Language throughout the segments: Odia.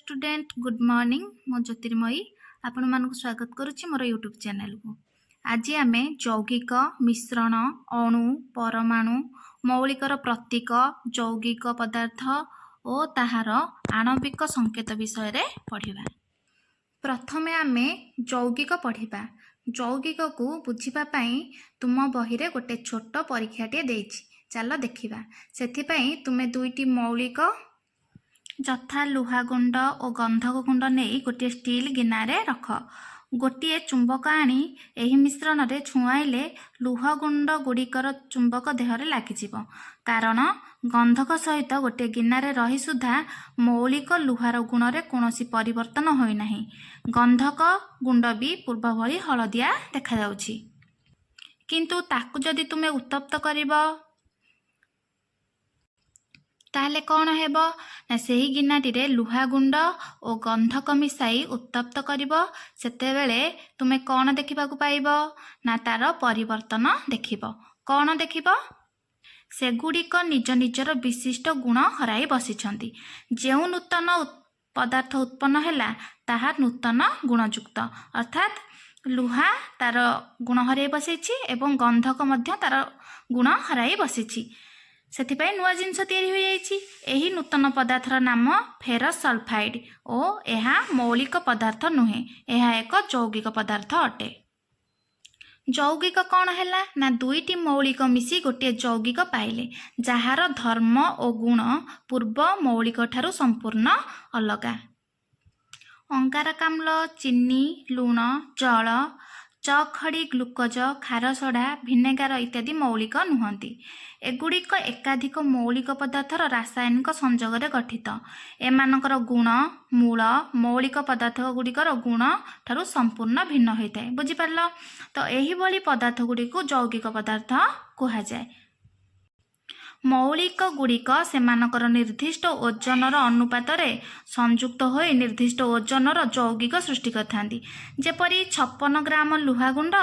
Student, good morning. ମୁଁ ଜ୍ୟୋତିର୍ମୟୀ ଆପଣମାନଙ୍କୁ ସ୍ୱାଗତ କରୁଛି ମୋର ୟୁଟ୍ୟୁବ୍ ଚ୍ୟାନେଲକୁ। ଆଜି ଆମେ ଯୌଗିକ, ମିଶ୍ରଣ, ଅଣୁ, ପରମାଣୁ, ମୌଳିକର ପ୍ରତୀକ, ଯୌଗିକ ପଦାର୍ଥ ଓ ତାହାର ଆଣବିକ ସଂକେତ ବିଷୟରେ ପଢ଼ିବା। ପ୍ରଥମେ ଆମେ ଯୌଗିକ ପଢ଼ିବା। ଯୌଗିକକୁ ବୁଝିବା ପାଇଁ ତୁମ ବହିରେ ଗୋଟେ ଛୋଟ ପରୀକ୍ଷାଟିଏ ଦେଇଛି, ଚାଲ ଦେଖିବା। ସେଥିପାଇଁ ତୁମେ ଦୁଇଟି ମୌଳିକ ଯଥା ଲୁହା ଗୁଣ୍ଡ ଓ ଗନ୍ଧକ ଗୁଣ୍ଡ ନେଇ ଗୋଟିଏ ଷ୍ଟିଲ୍ ଗିନାରେ ରଖ। ଗୋଟିଏ ଚୁମ୍ବକ ଆଣି ଏହି ମିଶ୍ରଣରେ ଛୁଆଁଇଲେ ଲୁହ ଗୁଣ୍ଡ ଗୁଡ଼ିକର ଚୁମ୍ବକ ଦେହରେ ଲାଗିଯିବ, କାରଣ ଗନ୍ଧକ ସହିତ ଗୋଟିଏ ଗିନାରେ ରହି ସୁଦ୍ଧା ମୌଳିକ ଲୁହାର ଗୁଣରେ କୌଣସି ପରିବର୍ତ୍ତନ ହୋଇନାହିଁ। ଗନ୍ଧକ ଗୁଣ୍ଡ ବି ପୂର୍ବ ଭଳି ହଳଦିଆ ଦେଖାଯାଉଛି। କିନ୍ତୁ ତାକୁ ଯଦି ତୁମେ ଉତ୍ତପ୍ତ କରିବ, ତାହେଲେ କ'ଣ ହେବ ନା, ସେହି ଗିନାଟିରେ ଲୁହା ଗୁଣ୍ଡ ଓ ଗନ୍ଧକ ମିଶାଇ ଉତ୍ତପ୍ତ କରିବ, ସେତେବେଳେ ତୁମେ କ'ଣ ଦେଖିବାକୁ ପାଇବ ନା, ତାର ପରିବର୍ତ୍ତନ ଦେଖିବ। କ'ଣ ଦେଖିବ? ସେଗୁଡ଼ିକ ନିଜ ନିଜର ବିଶିଷ୍ଟ ଗୁଣ ହରାଇ ବସିଛନ୍ତି। ଯେଉଁ ନୂତନ ପଦାର୍ଥ ଉତ୍ପନ୍ନ ହେଲା, ତାହା ନୂତନ ଗୁଣଯୁକ୍ତ। ଅର୍ଥାତ୍ ଲୁହା ତାର ଗୁଣ ହରାଇ ବସିଛି ଏବଂ ଗନ୍ଧକ ମଧ୍ୟ ତାର ଗୁଣ ହରାଇ ବସିଛି, ସେଥିପାଇଁ ନୂଆ ଜିନିଷ ତିଆରି ହୋଇଯାଇଛି। ଏହି ନୂତନ ପଦାର୍ଥର ନାମ ଫେରସ୍ ସଲଫାଇଡ୍ ଓ ଏହା ମୌଳିକ ପଦାର୍ଥ ନୁହେଁ, ଏହା ଏକ ଯୌଗିକ ପଦାର୍ଥ ଅଟେ। ଯୌଗିକ କ'ଣ ହେଲା ନା, ଦୁଇଟି ମୌଳିକ ମିଶି ଗୋଟିଏ ଯୌଗିକ ପାଇଲେ, ଯାହାର ଧର୍ମ ଓ ଗୁଣ ପୂର୍ବ ମୌଳିକ ଠାରୁ ସମ୍ପୂର୍ଣ୍ଣ ଅଲଗା। ଅଙ୍ଗାରକାମ୍ଳ, ଚିନି, ଲୁଣ, ଜଳ, ଚକ୍ ଖଡ଼ି, ଗ୍ଲୁକୋଜ, ଖାରସୋଡ଼ା, ଭିନେଗାର ଇତ୍ୟାଦି ମୌଳିକ ନୁହନ୍ତି। ଏଗୁଡ଼ିକ ଏକାଧିକ ମୌଳିକ ପଦାର୍ଥର ରାସାୟନିକ ସଂଯୋଗରେ ଗଠିତ। ଏମାନଙ୍କର ଗୁଣ ମୂଳ ମୌଳିକ ପଦାର୍ଥ ଗୁଡ଼ିକର ଗୁଣ ଠାରୁ ସମ୍ପୂର୍ଣ୍ଣ ଭିନ୍ନ ହୋଇଥାଏ। ବୁଝିପାରିଲ ତ? ଏହିଭଳି ପଦାର୍ଥ ଗୁଡ଼ିକୁ ଯୌଗିକ ପଦାର୍ଥ କୁହାଯାଏ। ମୌଳିକ ଗୁଡ଼ିକ ସେମାନଙ୍କର ନିର୍ଦ୍ଦିଷ୍ଟ ଓଜନର ଅନୁପାତରେ ସଂଯୁକ୍ତ ହୋଇ ନିର୍ଦ୍ଦିଷ୍ଟ ଓଜନର ଯୌଗିକ ସୃଷ୍ଟି କରିଥାନ୍ତି। ଯେପରି 56 ଗ୍ରାମ ଲୁହା ଗୁଣ୍ଡ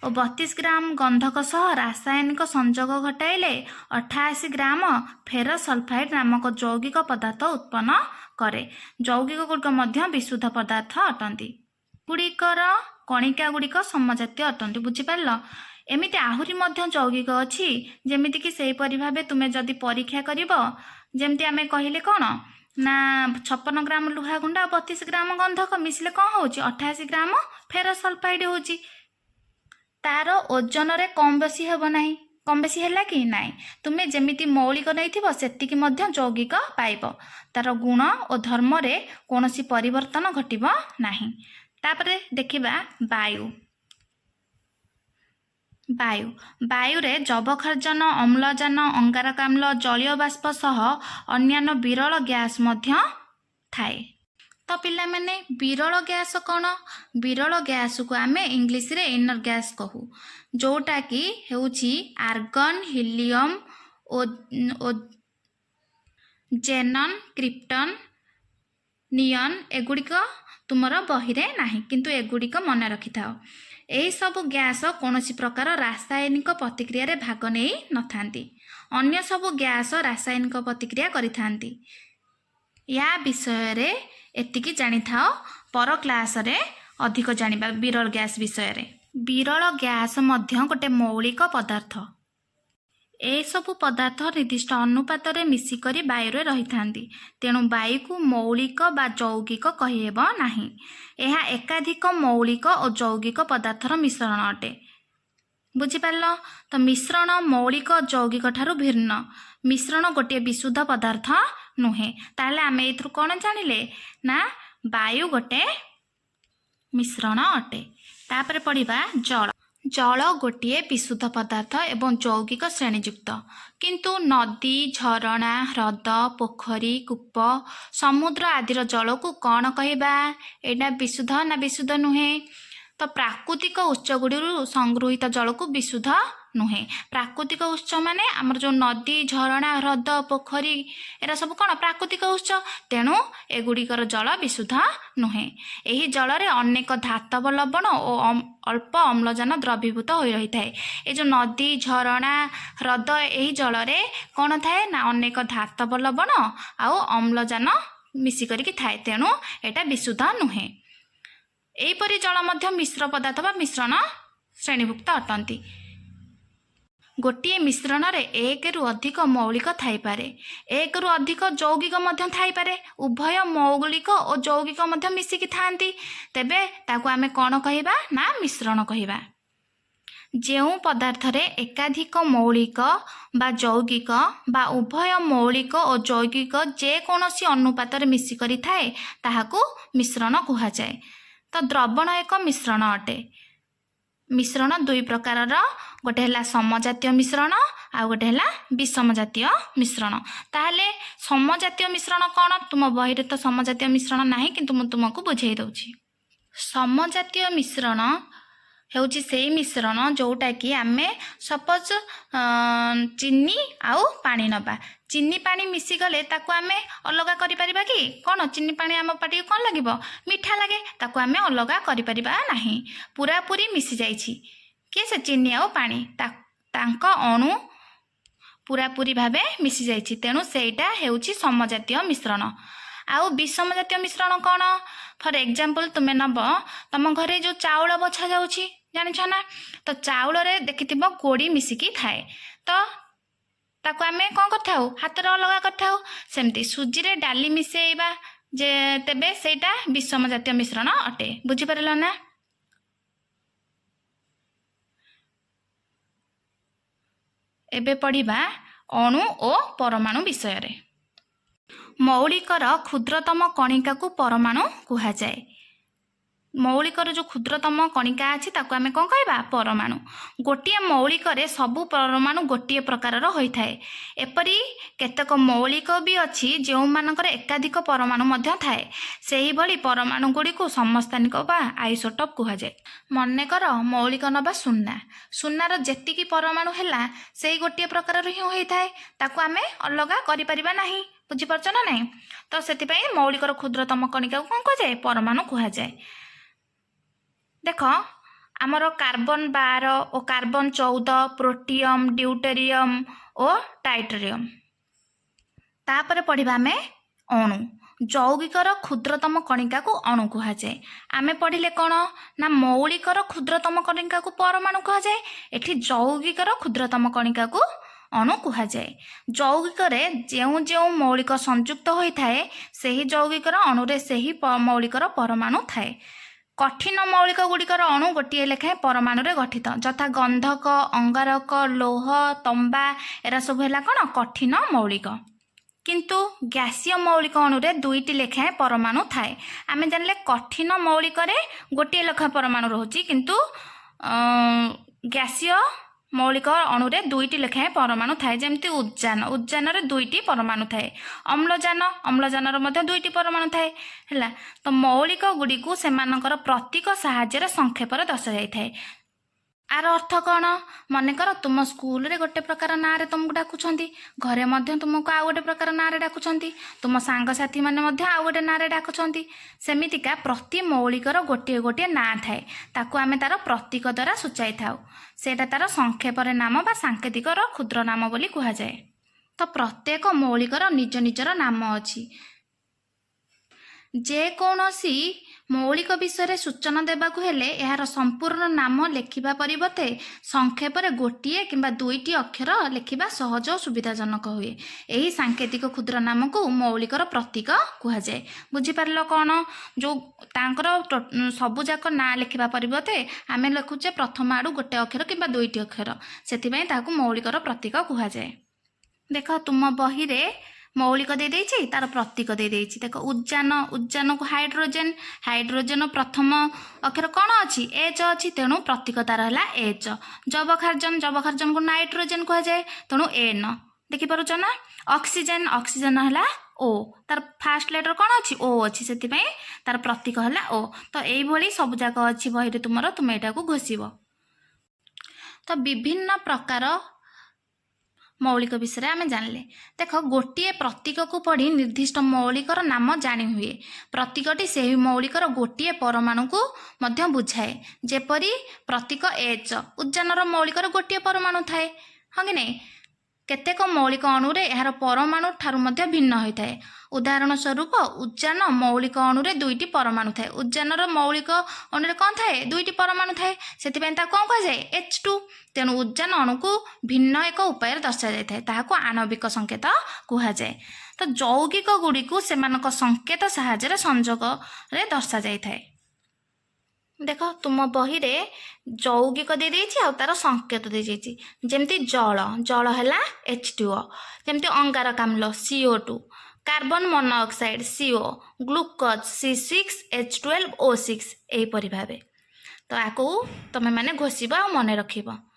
ଓ 32 ଗ୍ରାମ ଗନ୍ଧକ ସହ ରାସାୟନିକ ସଂଯୋଗ ଘଟାଇଲେ 88 ଗ୍ରାମ ଫେରସ୍ ସଲଫାଇଡ୍ ନାମକ ଯୌଗିକ ପଦାର୍ଥ ଉତ୍ପନ୍ନ କରେ। ଯୌଗିକ ଗୁଡ଼ିକ ମଧ୍ୟ ବିଶୁଦ୍ଧ ପଦାର୍ଥ ଅଟନ୍ତି। ଗୁଡ଼ିକର କଣିକା ଗୁଡ଼ିକ ସମଜାତୀୟ ଅଟନ୍ତି। ବୁଝିପାରିଲ? ଏମିତି ଆହୁରି ମଧ୍ୟ ଯୌଗିକ ଅଛି, ଯେମିତିକି ସେହିପରି ଭାବେ ତୁମେ ଯଦି ପରୀକ୍ଷା କରିବ, ଯେମିତି ଆମେ କହିଲେ କ'ଣ ନା, 56 ଗ୍ରାମ ଲୁହା ଗୁଣ୍ଡ ଆଉ 32 ଗ୍ରାମ ଗନ୍ଧକ ମିଶିଲେ କ'ଣ ହେଉଛି? 88 ଗ୍ରାମ ଫେରସ୍ ସଲଫାଇଡ୍ ହେଉଛି। ତାର ଓଜନରେ କମ୍ ବେଶୀ ହେବ ନାହିଁ। କମ୍ ବେଶୀ ହେଲା କି ନାହିଁ? ତୁମେ ଯେମିତି ମୌଳିକ ନେଇଥିବ, ସେତିକି ମଧ୍ୟ ଯୌଗିକ ପାଇବ। ତାର ଗୁଣ ଓ ଧର୍ମରେ କୌଣସି ପରିବର୍ତ୍ତନ ଘଟିବ ନାହିଁ। ତାପରେ ଦେଖିବା ବାୟୁ। ବାୟୁରେ ଯବକ୍ଷାରଜାନ, ଅମ୍ଳଜାନ, ଅଙ୍ଗାରକାମ୍ଳ, ଜଳୀୟ ବାଷ୍ପ ସହ ଅନ୍ୟାନ୍ୟ ବିରଳ ଗ୍ୟାସ୍ ମଧ୍ୟ ଥାଏ। ତ ପିଲାମାନେ, ବିରଳ ଗ୍ୟାସ୍ କ'ଣ? ବିରଳ ଗ୍ୟାସକୁ ଆମେ ଇଂଲିଶରେ ଇନର୍ଟ ଗ୍ୟାସ୍ କହୁ, ଯେଉଁଟାକି ହେଉଛି ଆର୍ଗନ୍, ହିଲିୟମ୍ ଓ ଜେନନ୍, କ୍ରିପ୍ଟନ୍, ନିଅନ୍। ଏଗୁଡ଼ିକ ତୁମର ବହିରେ ନାହିଁ, କିନ୍ତୁ ଏଗୁଡ଼ିକ ମନେ ରଖିଥାଅ। ଏହିସବୁ ଗ୍ୟାସ କୌଣସି ପ୍ରକାର ରାସାୟନିକ ପ୍ରତିକ୍ରିୟାରେ ଭାଗ ନେଇ ନଥାନ୍ତି। ଅନ୍ୟ ସବୁ ଗ୍ୟାସ ରାସାୟନିକ ପ୍ରତିକ୍ରିୟା କରିଥାନ୍ତି। ୟା ବିଷୟରେ ଏତିକି ଜାଣିଥାଅ, ପର କ୍ଲାସରେ ଅଧିକ ଜାଣିବା ବିରଳ ଗ୍ୟାସ ବିଷୟରେ। ବିରଳ ଗ୍ୟାସ ମଧ୍ୟ ଗୋଟେ ମୌଳିକ ପଦାର୍ଥ। ଏସବୁ ପଦାର୍ଥ ନିର୍ଦ୍ଦିଷ୍ଟ ଅନୁପାତରେ ମିଶିକରି ବାୟୁରେ ରହିଥାନ୍ତି। ତେଣୁ ବାୟୁକୁ ମୌଳିକ ବା ଯୌଗିକ କହିହେବ ନାହିଁ। ଏହା ଏକାଧିକ ମୌଳିକ ଓ ଯୌଗିକ ପଦାର୍ଥର ମିଶ୍ରଣ ଅଟେ। ବୁଝିପାରିଲ ତ? ମିଶ୍ରଣ ମୌଳିକ ଯୌଗିକ ଠାରୁ ଭିନ୍ନ। ମିଶ୍ରଣ ଗୋଟିଏ ବିଶୁଦ୍ଧ ପଦାର୍ଥ ନୁହେଁ। ତାହେଲେ ଆମେ ଏଥିରୁ କ'ଣ ଜାଣିଲେ ନା, ବାୟୁ ଗୋଟେ ମିଶ୍ରଣ ଅଟେ। ତାପରେ ପଢ଼ିବା ଜଳ। ଜଳ ଗୋଟିଏ ବିଶୁଦ୍ଧ ପଦାର୍ଥ ଏବଂ ଯୌଗିକ ଶ୍ରେଣୀଯୁକ୍ତ। କିନ୍ତୁ ନଦୀ, ଝରଣା, ହ୍ରଦ, ପୋଖରୀ, କୂପ, ସମୁଦ୍ର ଆଦିର ଜଳକୁ କ'ଣ କହିବା? ଏଇଟା ବିଶୁଦ୍ଧ ନା ବିଶୁଦ୍ଧ ନୁହେଁ? ତ ପ୍ରାକୃତିକ ଉତ୍ସ ଗୁଡ଼ିରୁ ସଂଗୃହୀତ ଜଳକୁ ବିଶୁଦ୍ଧ ନୁହେଁ। ପ୍ରାକୃତିକ ଉତ୍ସ ମାନେ ଆମର ଯେଉଁ ନଦୀ, ଝରଣା, ହ୍ରଦ, ପୋଖରୀ, ଏରା ସବୁ କ'ଣ? ପ୍ରାକୃତିକ ଉତ୍ସ। ତେଣୁ ଏଗୁଡ଼ିକର ଜଳ ବିଶୁଦ୍ଧ ନୁହେଁ। ଏହି ଜଳରେ ଅନେକ ଧାତବ ଲବଣ ଓ ଅଳ୍ପ ଅମ୍ଳଜାନ ଦ୍ରବୀଭୂତ ହୋଇ ରହିଥାଏ। ଏ ଯେଉଁ ନଦୀ, ଝରଣା, ହ୍ରଦ, ଏହି ଜଳରେ କ'ଣ ଥାଏ ନା, ଅନେକ ଧାତବ ଲବଣ ଆଉ ଅମ୍ଳଜାନ ମିଶିକରିକି ଥାଏ, ତେଣୁ ଏଇଟା ବିଶୁଦ୍ଧ ନୁହେଁ। ଏହିପରି ଜଳ ମଧ୍ୟ ମିଶ୍ର ପଦାର୍ଥ ବା ମିଶ୍ରଣ ଶ୍ରେଣୀଭୁକ୍ତ ଅଟନ୍ତି। ଗୋଟିଏ ମିଶ୍ରଣରେ ଏକରୁ ଅଧିକ ମୌଳିକ ଥାଇପାରେ, ଏକରୁ ଅଧିକ ଯୌଗିକ ମଧ୍ୟ ଥାଇପାରେ। ଉଭୟ ମୌଳିକ ଓ ଯୌଗିକ ମଧ୍ୟ ମିଶିକି ଥାଆନ୍ତି, ତେବେ ତାକୁ ଆମେ କ'ଣ କହିବା ନା ମିଶ୍ରଣ କହିବା। ଯେଉଁ ପଦାର୍ଥରେ ଏକାଧିକ ମୌଳିକ ବା ଯୌଗିକ ବା ଉଭୟ ମୌଳିକ ଓ ଯୌଗିକ ଯେକୌଣସି ଅନୁପାତରେ ମିଶିକରି ଥାଏ, ତାହାକୁ ମିଶ୍ରଣ କୁହାଯାଏ। ତ ଦ୍ରବଣ ଏକ ମିଶ୍ରଣ ଅଟେ। ମିଶ୍ରଣ ଦୁଇ ପ୍ରକାରର, ଗୋଟେ ହେଲା ସମଜାତୀୟ ମିଶ୍ରଣ ଆଉ ଗୋଟେ ହେଲା ବିଷମ ଜାତୀୟ ମିଶ୍ରଣ। ତାହେଲେ ସମଜାତୀୟ ମିଶ୍ରଣ କ'ଣ? ତୁମ ବହିରେ ତ ସମଜାତୀୟ ମିଶ୍ରଣ ନାହିଁ, କିନ୍ତୁ ମୁଁ ତୁମକୁ ବୁଝେଇ ଦେଉଛି। ସମଜାତୀୟ ମିଶ୍ରଣ ହେଉଛି ସେଇ ମିଶ୍ରଣ ଯେଉଁଟାକି ଆମେ ସପୋଜ ଚିନି ଆଉ ପାଣି ନେବା। ଚିନି ପାଣି ମିଶିଗଲେ ତାକୁ ଆମେ ଅଲଗା କରିପାରିବା କି କ'ଣ? ଚିନି ପାଣି ଆମ ପାଟିକୁ କ'ଣ ଲାଗିବ? ମିଠା ଲାଗେ। ତାକୁ ଆମେ ଅଲଗା କରିପାରିବା ନାହିଁ। ପୁରାପୁରି ମିଶିଯାଇଛି କିଏ ସେ ଚିନି ଆଉ ପାଣି, ତାଙ୍କ ଅଣୁ ପୁରାପୁରି ଭାବେ ମିଶିଯାଇଛି। ତେଣୁ ସେଇଟା ହେଉଛି ସମଜାତୀୟ ମିଶ୍ରଣ। ଆଉ ବିଷମ ଜାତୀୟ ମିଶ୍ରଣ କ'ଣ? ଫର୍ ଏକ୍ଜାମ୍ପଲ୍ ତୁମେ ନେବ, ତୁମ ଘରେ ଯେଉଁ ଚାଉଳ ବଛା ଯାଉଛି, ଜାଣିଛ ନା? ତ ଚାଉଳରେ ଦେଖିଥିବ ଗୋଡ଼ି ମିଶିକି ଥାଏ। ତ ତାକୁ ଆମେ କ'ଣ କରିଥାଉ? ହାତରେ ଅଲଗା କରିଥାଉ। ସେମିତି ସୁଜିରେ ଡାଲି ମିଶାଇବା ଯେ, ତେବେ ସେଇଟା ବିଷମ ଜାତୀୟ ମିଶ୍ରଣ ଅଟେ। ବୁଝିପାରିଲ ନା? ଏବେ ପଢ଼ିବା ଅଣୁ ଓ ପରମାଣୁ ବିଷୟରେ। ମୌଳିକର କ୍ଷୁଦ୍ରତମ କଣିକାକୁ ପରମାଣୁ କୁହାଯାଏ। ମୌଳିକର ଯେଉଁ କ୍ଷୁଦ୍ରତମ କଣିକା ଅଛି, ତାକୁ ଆମେ କ'ଣ କହିବା? ପରମାଣୁ। ଗୋଟିଏ ମୌଳିକରେ ସବୁ ପରମାଣୁ ଗୋଟିଏ ପ୍ରକାରର ହୋଇଥାଏ। ଏପରି କେତେକ ମୌଳିକ ବି ଅଛି ଯେଉଁମାନଙ୍କର ଏକାଧିକ ପରମାଣୁ ମଧ୍ୟ ଥାଏ। ସେହିଭଳି ପରମାଣୁ ଗୁଡ଼ିକୁ ସମସ୍ଥାନିକ ବା ଆଇସୋଟପ୍ କୁହାଯାଏ। ମନେକର ମୌଳିକ ନେବା ସୁନା। ସୁନାର ଯେତିକି ପରମାଣୁ ହେଲା, ସେଇ ଗୋଟିଏ ପ୍ରକାରର ହିଁ ହୋଇଥାଏ। ତାକୁ ଆମେ ଅଲଗା କରିପାରିବା ନାହିଁ। ବୁଝିପାରୁଛ ନା ନାହିଁ? ତ ସେଥିପାଇଁ ମୌଳିକର କ୍ଷୁଦ୍ରତମ କଣିକାକୁ କ'ଣ କୁହାଯାଏ? ପରମାଣୁ କୁହାଯାଏ। ଦେଖ, ଆମର କାର୍ବନ 12 ଓ କାର୍ବନ 14, ପ୍ରୋଟିୟମ୍, ଡ୍ୟୁଟେରିୟମ୍ ଓ ଟାଇଟରିୟମ୍। ତାପରେ ପଢ଼ିବା ଆମେ ଅଣୁ। ଯୌଗିକର କ୍ଷୁଦ୍ରତମ କଣିକାକୁ ଅଣୁ କୁହାଯାଏ। ଆମେ ପଢ଼ିଲେ କ'ଣ ନା ମୌଳିକର କ୍ଷୁଦ୍ରତମ କଣିକାକୁ ପରମାଣୁ କୁହାଯାଏ। ଏଠି ଯୌଗିକର କ୍ଷୁଦ୍ରତମ କଣିକାକୁ ଅଣୁ କୁହାଯାଏ। ଯୌଗିକରେ ଯେଉଁ ଯେଉଁ ମୌଳିକ ସଂଯୁକ୍ତ ହୋଇଥାଏ, ସେହି ଯୌଗିକର ଅଣୁରେ ସେହି ମୌଳିକର ପରମାଣୁ ଥାଏ। କଠିନ ମୌଳିକ ଗୁଡ଼ିକର ଅଣୁ ଗୋଟିଏ ଲେଖାଏଁ ପରମାଣୁରେ ଗଠିତ, ଯଥା ଗନ୍ଧକ, ଅଙ୍ଗାରକ, ଲୌହ, ତମ୍ବା। ଏରା ସବୁ ହେଲା କ'ଣ? କଠିନ ମୌଳିକ। କିନ୍ତୁ ଗ୍ୟାସୀୟ ମୌଳିକ ଅଣୁରେ ଦୁଇଟି ଲେଖାଏଁ ପରମାଣୁ ଥାଏ। ଆମେ ଜାଣିଲେ କଠିନ ମୌଳିକରେ ଗୋଟିଏ ଲେଖାଏଁ ପରମାଣୁ ରହୁଛି, କିନ୍ତୁ ଗ୍ୟାସୀୟ ମୌଳିକ ଅଣୁରେ ଦୁଇଟି ଲେଖାଏଁ ପରମାଣୁ ଥାଏ। ଯେମିତି ଉଦ୍ଜାନ, ଉଦ୍ଜାନରେ ଦୁଇଟି ପରମାଣୁ ଥାଏ। ଅମ୍ଳଜାନ, ଅମ୍ଳଜାନର ମଧ୍ୟ ଦୁଇଟି ପରମାଣୁ ଥାଏ। ହେଲା ତ? ମୌଳିକ ଗୁଡ଼ିକୁ ସେମାନଙ୍କର ପ୍ରତୀକ ସାହାଯ୍ୟରେ ସଂକ୍ଷେପରେ ଦର୍ଶାଯାଇଥାଏ। ଆର ଅର୍ଥ କ'ଣ? ମନେକର ତୁମ ସ୍କୁଲରେ ଗୋଟେ ପ୍ରକାର ନାଁରେ ତୁମକୁ ଡାକୁଛନ୍ତି, ଘରେ ମଧ୍ୟ ତୁମକୁ ଆଉ ଗୋଟେ ପ୍ରକାର ନାଁରେ ଡାକୁଛନ୍ତି, ତୁମ ସାଙ୍ଗସାଥିମାନେ ମଧ୍ୟ ଆଉ ଗୋଟେ ନାଁରେ ଡାକୁଛନ୍ତି। ସେମିତିକା ପ୍ରତି ମୌଳିକର ଗୋଟିଏ ଗୋଟିଏ ନାଁ ଥାଏ। ତାକୁ ଆମେ ତାର ପ୍ରତୀକ ଦ୍ୱାରା ସୂଚାଇଥାଉ। ସେଇଟା ତାର ସଂକ୍ଷେପରେ ନାମ ବା ସାଙ୍କେତିକର କ୍ଷୁଦ୍ର ନାମ ବୋଲି କୁହାଯାଏ। ତ ପ୍ରତ୍ୟେକ ମୌଳିକର ନିଜ ନିଜର ନାମ ଅଛି। ଯେକୌଣସି ମୌଳିକ ବିଷୟରେ ସୂଚନା ଦେବାକୁ ହେଲେ ଏହାର ସମ୍ପୂର୍ଣ୍ଣ ନାମ ଲେଖିବା ପରିବର୍ତ୍ତେ ସଂକ୍ଷେପରେ ଗୋଟିଏ କିମ୍ବା ଦୁଇଟି ଅକ୍ଷର ଲେଖିବା ସହଜ ଓ ସୁବିଧାଜନକ ହୁଏ। ଏହି ସାଙ୍କେତିକ କ୍ଷୁଦ୍ର ନାମକୁ ମୌଳିକର ପ୍ରତୀକ କୁହାଯାଏ। ବୁଝିପାରିଲ କ'ଣ? ଯେଉଁ ତାଙ୍କର ସବୁଯାକ ନାଁ ଲେଖିବା ପରିବର୍ତ୍ତେ ଆମେ ଲେଖୁଛେ ପ୍ରଥମ ଆଡ଼ୁ ଗୋଟେ ଅକ୍ଷର କିମ୍ବା ଦୁଇଟି ଅକ୍ଷର, ସେଥିପାଇଁ ତାହାକୁ ମୌଳିକର ପ୍ରତୀକ କୁହାଯାଏ। ଦେଖ, ତୁମ ବହିରେ ମୌଳିକ ଦେଇଦେଇଛି, ତାର ପ୍ରତୀକ ଦେଇଦେଇଛି। ଦେଖ, ଉଦ୍ଜାନ, ଉଦ୍ଜାନକୁ ହାଇଡ୍ରୋଜେନ। ହାଇଡ୍ରୋଜେନ ପ୍ରଥମ ଅକ୍ଷର କ'ଣ ଅଛି? ଏଚ୍ ଅଛି, ତେଣୁ ପ୍ରତୀକ ତାର ହେଲା ଏଚ୍। ଯବକ୍ଷାରଜାନ, ଯବକ୍ଷାରଜାନକୁ ନାଇଟ୍ରୋଜେନ କୁହାଯାଏ, ତେଣୁ ଏନ୍। ଦେଖିପାରୁଛ ନା? ଅକ୍ସିଜେନ, ଅକ୍ସିଜେନ ହେଲା ଓ। ତାର ଫାଷ୍ଟ ଲେଟର କ'ଣ ଅଛି? ଓ ଅଛି, ସେଥିପାଇଁ ତାର ପ୍ରତୀକ ହେଲା ଓ। ତ ଏଇଭଳି ସବୁ ଯାକ ଅଛି ବହିରେ ତୁମର, ତୁମେ ଏଇଟାକୁ ଘୋଷିବ। ତ ବିଭିନ୍ନ ପ୍ରକାର ମୌଳିକ ବିଷୟରେ ଆମେ ଜାଣିଲେ। ଦେଖ, ଗୋଟିଏ ପ୍ରତୀକକୁ ପଢ଼ି ନିର୍ଦ୍ଦିଷ୍ଟ ମୌଳିକର ନାମ ଜାଣି ହୁଏ। ପ୍ରତୀକଟି ସେହି ମୌଳିକର ଗୋଟିଏ ପରମାଣୁକୁ ମଧ୍ୟ ବୁଝାଏ। ଯେପରି ପ୍ରତୀକ ଏଚ୍, ଉଦ୍ଜାନର ମୌଳିକର ଗୋଟିଏ ପରମାଣୁ ଥାଏ, ହଁ କି ନାହିଁ? କେତେକ ମୌଳିକ ଅଣୁରେ ଏହାର ପରମାଣୁ ଠାରୁ ମଧ୍ୟ ଭିନ୍ନ ହୋଇଥାଏ। ଉଦାହରଣ ସ୍ୱରୂପ, ଉଦ୍ଜାନ ମୌଳିକ ଅଣୁରେ ଦୁଇଟି ପରମାଣୁ ଥାଏ। ଉଦ୍ଜାନର ମୌଳିକ ଅଣୁରେ କ'ଣ ଥାଏ? ଦୁଇଟି ପରମାଣୁ ଥାଏ। ସେଥିପାଇଁ ତାକୁ କ'ଣ କୁହାଯାଏ? H2। ତେଣୁ ଉଦ୍ଜାନ ଅଣୁକୁ ଭିନ୍ନ ଏକ ଉପାୟରେ ଦର୍ଶାଯାଇଥାଏ, ତାହାକୁ ଆଣବିକ ସଂକେତ କୁହାଯାଏ। ତ ଯୌଗିକ ଗୁଡ଼ିକୁ ସେମାନଙ୍କ ସଂକେତ ସାହାଯ୍ୟରେ ସଂଯୋଗରେ ଦର୍ଶାଯାଇଥାଏ। ଦେଖ, ତୁମ ବହିରେ ଯୌଗିକ ଦେଇଦେଇଛି ଆଉ ତାର ସଂକେତ ଦେଇଯାଇଛି। ଯେମିତି ଜଳ, ଜଳ ହେଲା H2O। ଯେମିତି ଅଙ୍ଗାରକାମ୍ଳ CO2, carbon monoxide CO, glucose C6H12O6, ଏହିପରି ଭାବେ। ତ ଆକୁ ତମେମାନେ ଘୋଷିବ ଆଉ ମନେ ରଖିବ।